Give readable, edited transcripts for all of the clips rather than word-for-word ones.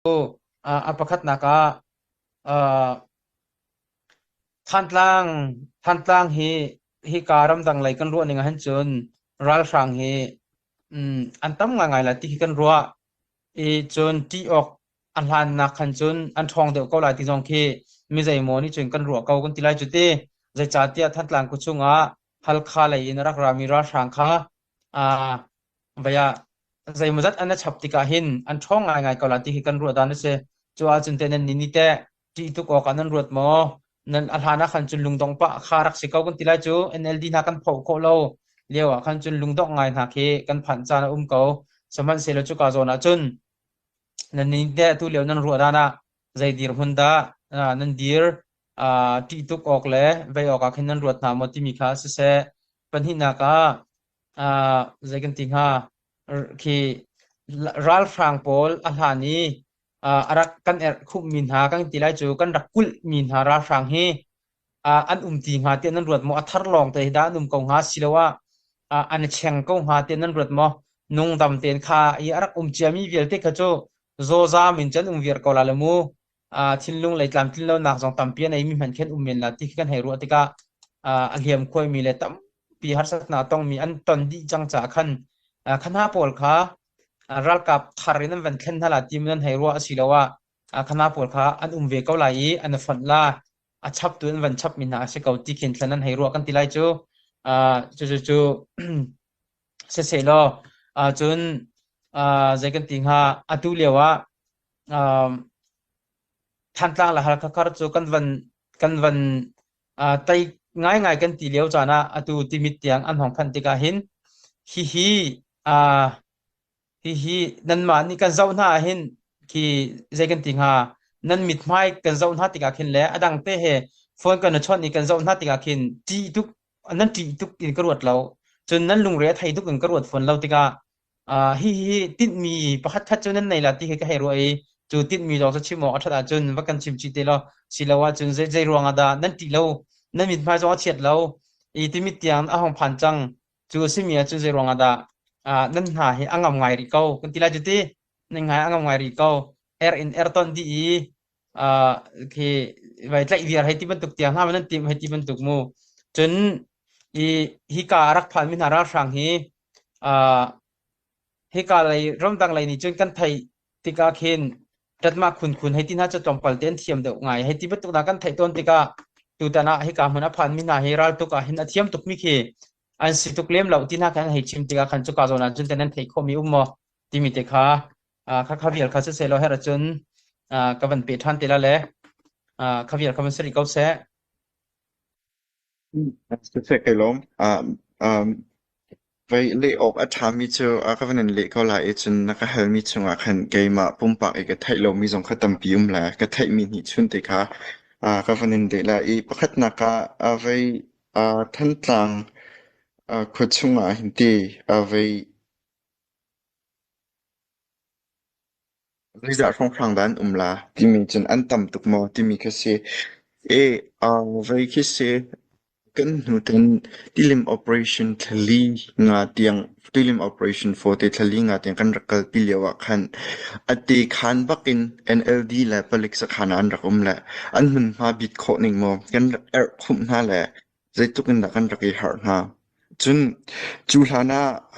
A pakhatnak ah Thantlang Thantlang hi hika ramdang lei kan ruah ning ahhin cun ralhrang hi an tam ngaingai lai ti khi kan ruah i cun ṭih awk a hlannak khan cun an ṭhawng deuh ko lai ti zong khi mi zeimaw nih cun kan ruah ko kan ti lai cu ti. Zeicahtiah Thantlang khua chungah Halkha lei in a rak rami ralhrang kha vai ah zeimawzat an i chap tikah hin an ṭhawng ngaingai ko lai ti hi kan ruah dan a si. Cu ahcun teh nan nih nih teh ṭih tuk awk ah nan ruat maw? Nan a hlan ah khan cun lungdong pah kha rak si ko kan ti lai cu. NLD hna kan phoh khawh lo lio ah khan cun lungdongh ngai hna khi kan phanh caan a um ko. Sihmanhsehlaw cuka zawn ah cun nan nih teh atu lio nan ruah dan ah zei dirhmun dah nan dir ṭih tuk awk le vei awk ah khin nan ruat hna maw timi kha siseh. Pahnihnak ah zei kan ti hnga khi ralhrang pawl a hlan i a rak kan erh khumhmi hna kan ti lai cu kan rak kulhmi hna ralhrang hi an um ti hnga tiah nan ruat maw? A thar lawng te hi dah an um ko hnga siloah an i cheng ko hnga tiah nan ruat maw? Nungdam tein kha i a rak um ciami vialte kha cu zawzam in cun um viar ko la le mu. Thinlung lei tlamtlin lonak zong tampi a neimi hmanh khin um men la ti khi kan hei ruah tikah a hliam khuaimi le tampi harsatnak tongmi an ton dih cang caah khan kha hna pawl kha ralkap thar in an van thlen hna la ti nan hei ruah asiloah kha hna pawl kha an um ve ko lai i an i fonh la a chaptu an van chapmi hna a si ko ti khin thlen an hei ruah kan ti lai cu cu cu siseh law cun zei kan ti hnga atu lio ah Thantlang le Halkha kar cu kan van kan van tei ngaingai kan ti lio caan ah atu Timit tiang an hong phanh tikah hin hihi hihi nanmah nih kan zoh hna ah hin khi zei kan ti hnga nan mithmai kan zoh hna tikah khin le a dang te he phone kan i chawnh i kan zoh hna tikah khin ṭih tuk nan ṭih tuk in ka ruat lo cun nan lungre a thei tuk in ka ruat fawn lo tikah hihi tinhmi pakhat khat cu nan nei la ti hi ka hei ruah i cu tinhmi lawng cu chim awk a ṭhat ahcun va kan chim chih te law silo ahcun zei zei ruangah dah nan ṭih lo nan mithmai zong a chiat lo i timit tiang a hong phan cang cu a simi ahcun zei ruangah dah nan hna hi a ngam ngai rih ko kan ti lai cu ti nan ngai a ngam ngai rih ko er in er ton dih i khi vai tlaih viar hei ti bantuk tiang hna nan tim hei ti bantuk mu cun i hika a rak phan mi hna ralhrang hi Hika lei ramdang lei nih cun kan theih tikah khin ṭatmah khunkhun hei ti hna cu tlawmpal te an thiam deuh ngai. Hei ti bantuk hna kan theih tawn tikah tutan ah hika hmun a phanmi hna hi raltuk ah hin a thiam tukmi khi an si tuk lem lo ti hna khan an hei chim tikah khan cuka zawn ah cun an theih khawhmi um maw timi te kha kha kha vial kha siseh law herh ahcun ka van pe ṭhan te la le kha vial kha van si rih ko seh. Siseh kai lawm. Vei leh awk a ṭhami cu a ka van in leh ko lai i cun na ka halmi chungah khan keimah pumpak i ka theih lomi zong kha tampi um lai. Ka theihmi hnihchun te kha ka van in leh lai i pakhatnak ah vei Thantlang khua chungah hin ti vei Zeizah hrawnghrang dah an um la timi cun an tam tuk maw timi khi si. E, vei khi si. Kan hnu ten tilim operation thlali nga tiang tilim operation forte thlali nga tiang kan rak kalpi lio ah khan ate khan bak in NLD le palik sakhan ah an rak um le an hmunhma bit khawh ning maw kan rak erh khumh hna le Zeitluk in dah kan rak i harh hna. Cun cu hlan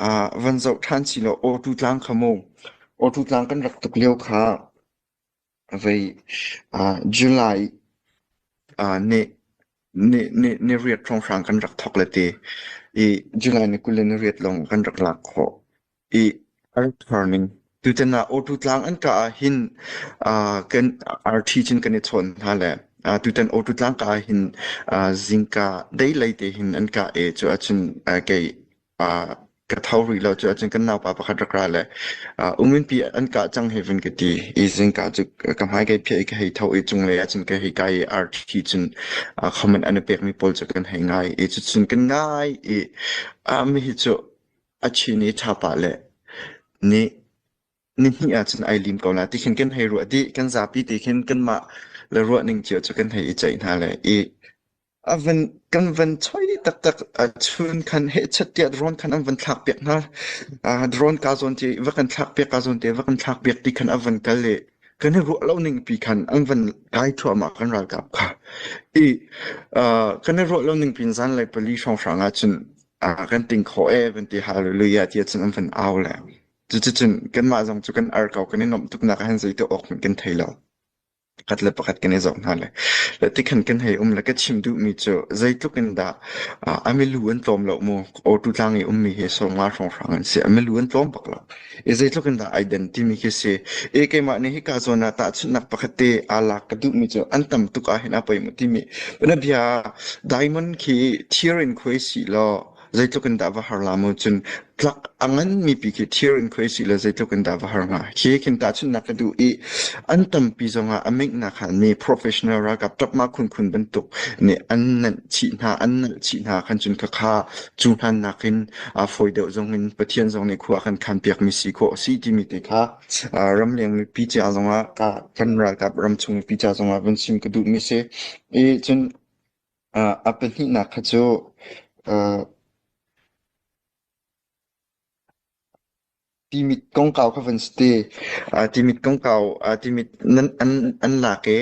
ah van zoh ṭhan si law Awtu tlang kha mu, Awtu tlang kan rak tuk lio kha vei July ni ni ni ni riat hrawnghrang kan rak thawk le ti i July ni 28 lawng kan rak lak khawh. I a rak har ning. Tutan ah Awtu tlang an kah ah hin kan RT cun kan i chawn hna le tutan Awtu tlang kah ah hin zingka deilei te hin an kah i cu ahcun kei ka tho rih lo cu ahcun kan naupa pakhat rak ra le uminpi an kah cang hei vun ka ti i zingka cu ka hmai kai phiah i ka hei tho i cunglei ahcun ka hei kai i RT cun comment an i pekmi pawl cu kan hei ngai i cucun kan ngai i mihi cu A chin i ṭha pah le nih nihnih ahcun ai lim ko la ti khin kan hei ruah dih kan zapi ti khin kanmah le ruah ning cio cu kan hei i ceih hna le i a van kan van choi taktak a chun khan hehchat tiah drone khan an van thlak piak hna drone ka zawn ti va kan thlak piak ka zawn ti va kan thlak piak ti khan a van kal i. Kan i ruah lo ning pi khan an van kai thluahmah kan ralkap kha. I kan i ruah lo ning pin zanlei pali hrawnghrang ah cun kan ting khawh e van ti hallelujah ti cun an van au le. Cuticun kanmah zong cu kan ar ko kan i nuamh tuknak ah hin zei tuah awk hmanh kan thei lo. Pakhat le pakhat kan i zoh hna le le tikhan kan hei um le ka chim duhmi cu zeitluk in dah a milu an tlawm lo mu Awtu tlang i ummi hi sawmnga hrawnghrang an si a milu an tlawm bak lo i zeitluk in dah ai den timi khi si i keimah nih hika zawn ah tahchunhnak pakhat te aa lak ka duhmi cu an tam tuk ah hin a poi mu timi bia diamond khi thir in khuai si law zeitluk in dah va har la mu cun tlak a nganmi pi khi thir in khuai si le zeitluk in dah va har hnga khi khin tahchunhnak ka duh i an tampi zongah a mingnak han mi professional ralkap ṭapma khunkhun bantuk nih an nanh chih hna an nalh chih hna khan cun khakha cu hnan nakin a fawi deuh zong in Pathian zong nih khua kan khan piak mi si khawh si timi te kha ramleng mipi ca zongah kan ralkap ramchung mipi ca zongah vun sim ka duh mi si i cun A pahnihnak kha cu timit kongkau kha van si te. Timit kongkau timit nan an lak i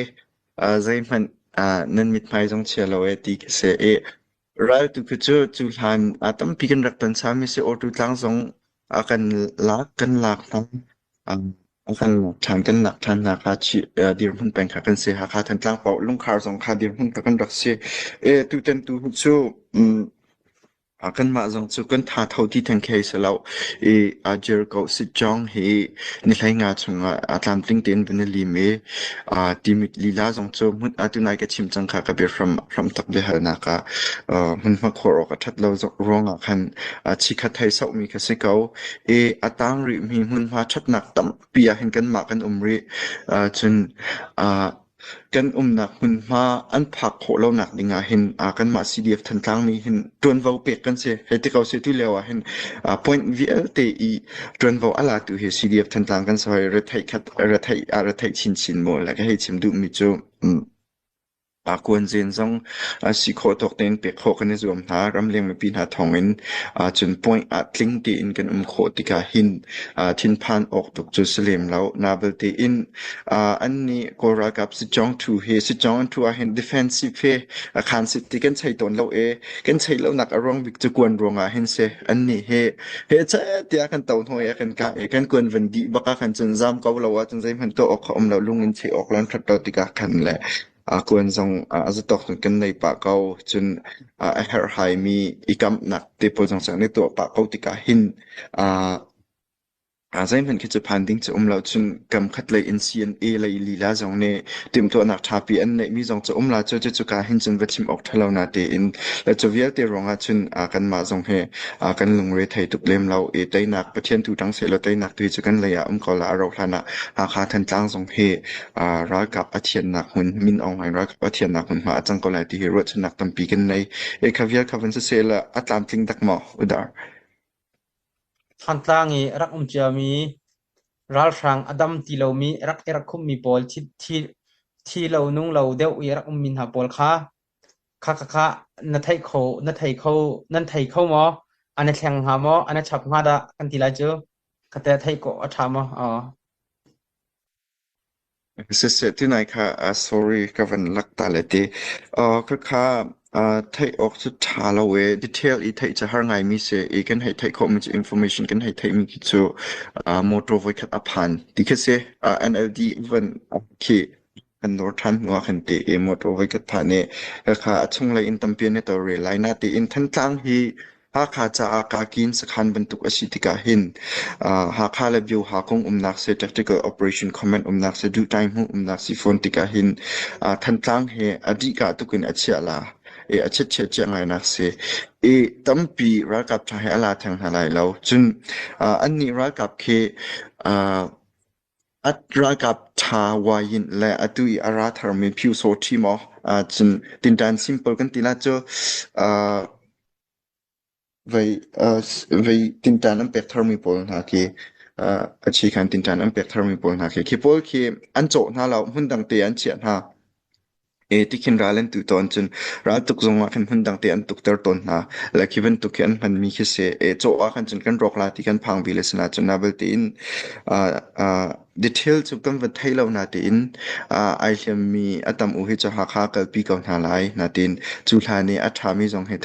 zeihmanh nan mithmai zong chia lo ee ti khi si i raltu khi cu cu hlan tampi kan rak ton sami si Awtu tlang zong a kan lak kan lak hna. A kan lak ṭhan kan lak ṭhan hna kha dirhmun peng kha kan si. Hakha Thantlang paoh lungkhar zong kha dirhmun kha kan rak si. E tutan tu hi cu kanmah zong cu kan tha tho ti theng khei si lo. I Jericho Sitjong hi ni 15 chungah a tlamtling tein van i lim i timit lila zong cu hmun tunai ka chim cang kha ka bia hram hram tak biahalnak ah hmunhma khawr awk a ṭhat lo ruangah khan chikhat hei sohmi kha si ko. I a tang rihmi hmunhma ṭhatnak tampi ah hin kanmah kan um rih. Cun kan umnak hmunhma an phak khawh lonak ding ah hin kanmah CDF Thantlang nih hin ṭuanvo pek kan si. Hei ti ko seh tu lio ah hin point vialte i ṭuanvo a latu hi CDF Thantlang kan si hoi. Retheih khat retheih ah retheih chinchin mu le ka hei chim duhmi cu Kuanzen zong si khawh tawk tein pek khawh kan i zuam hna. Ramleng mipi hna thawngin cun point ah tling tein kan um khawh tikah hin thinphan awk tuk cu si lem lo. Na belte in annih Kawl ralkap Sitcawng Thu hi Sitcawng an thu ahhin defensive he khan sit ti kan chei tawn lo i kan chei lonak a ruang bik cu kuan ruangah hin si. Annih hi he chet tiah kan to hnu i kan kah i kan kuan van dih bak ah khan cun zam ko lo ahcun zeihmanh tuah awk kha um lo lung in cheh awk le an ṭhat lo tikah khan le kuan zong a zatawk cun kan nei pah ko. Cun a herhhaimi i kamhnak te pawl zong cu an i tuah pah ko tikah hin zeihmanh khi cu phan ding cu um lo. Cun kam khat lei in CNA lei lila zong nih timhtuahnak ṭhapi an neihmi zong cu um la cu cuka hin cun va chim awk ṭha lo na tein le cu vialte ruangah cun kanmah zong hi kan lungre thei tuk lem lo i teinak Pathian tu ṭang sehlaw teinak tu hi cu kan lei ah um ko la a rauh hlan ah Hakha Thantlang zong hi ralkap a thiannak hmun Min Aung Hlaing ralkap a thiannak hmunhma a cang ko lai ti hi ruahchannak tampi kan nei. E kha vial kha van siseh la a tlamtling dak maw udar? Thantlang i rak um ciami ralhrang a dam ti lomi rak i rak khummi pawl thi lo nung lo deuh i rak ummi hna pawl kha kha kha kha na theih kho na thei kho nan thei kho maw? An i thleng hnga maw? An i chap hnga dah kan ti lai cu. Kha te theih kawh a ṭha maw? Aw. Siseh tunai kha sorry ka van lak ta le ti. Khakha theih awk cu ṭha lo e. Detail i theih cu har ngaimi si i kan hei theih khawhmi cu information kan hei theihmi khi cu motor voikhat a phan ti khi si. NLD van khi kan nawr ṭhan hnu ah khan ti i motor voikhat phan i khakha a chunglei in tampi an i tor rel lai. Natein Thantlang hi Hakha caah kakin sakhan bantuk a si tikah hin Hakha le Bioha kong umnak seh, Tactical Operation Command umnak seh, duhtai-hmuh umnak si fawn tikah hin Thantlang he a dihka tuk in a chiah la i a chiatchiah ciah ngainak si. I tampi ralkap ṭha he a la theng hna lai lo. Cun annih ralkap khi a ralkap ṭha wayin le atu i a ra tharmi Pyusawṭhi maw cun tinṭan simple kan ti la cu Vei tinṭan an pek tharmi pawl hna khi a chikhan tinṭan an pek tharmi pawl hna khi khi pawl khi an cawh hna lo hmundang te an chiah hna. E tikhin ral an tu tawn cun raltuk zong ah khin hmundang te an tukter tawn hna. Le khi bantuk khi an hmanmi khi si. E caw ah khan cun kan rawk la ti kan phang ve le sina cun na belte in uh, uh, detail cu kan va thei lo na tein uh, ai hliammi a tam u hi cu Hakha kalpi ko hna lai na tiin cu hlan i a ṭhami zong hi.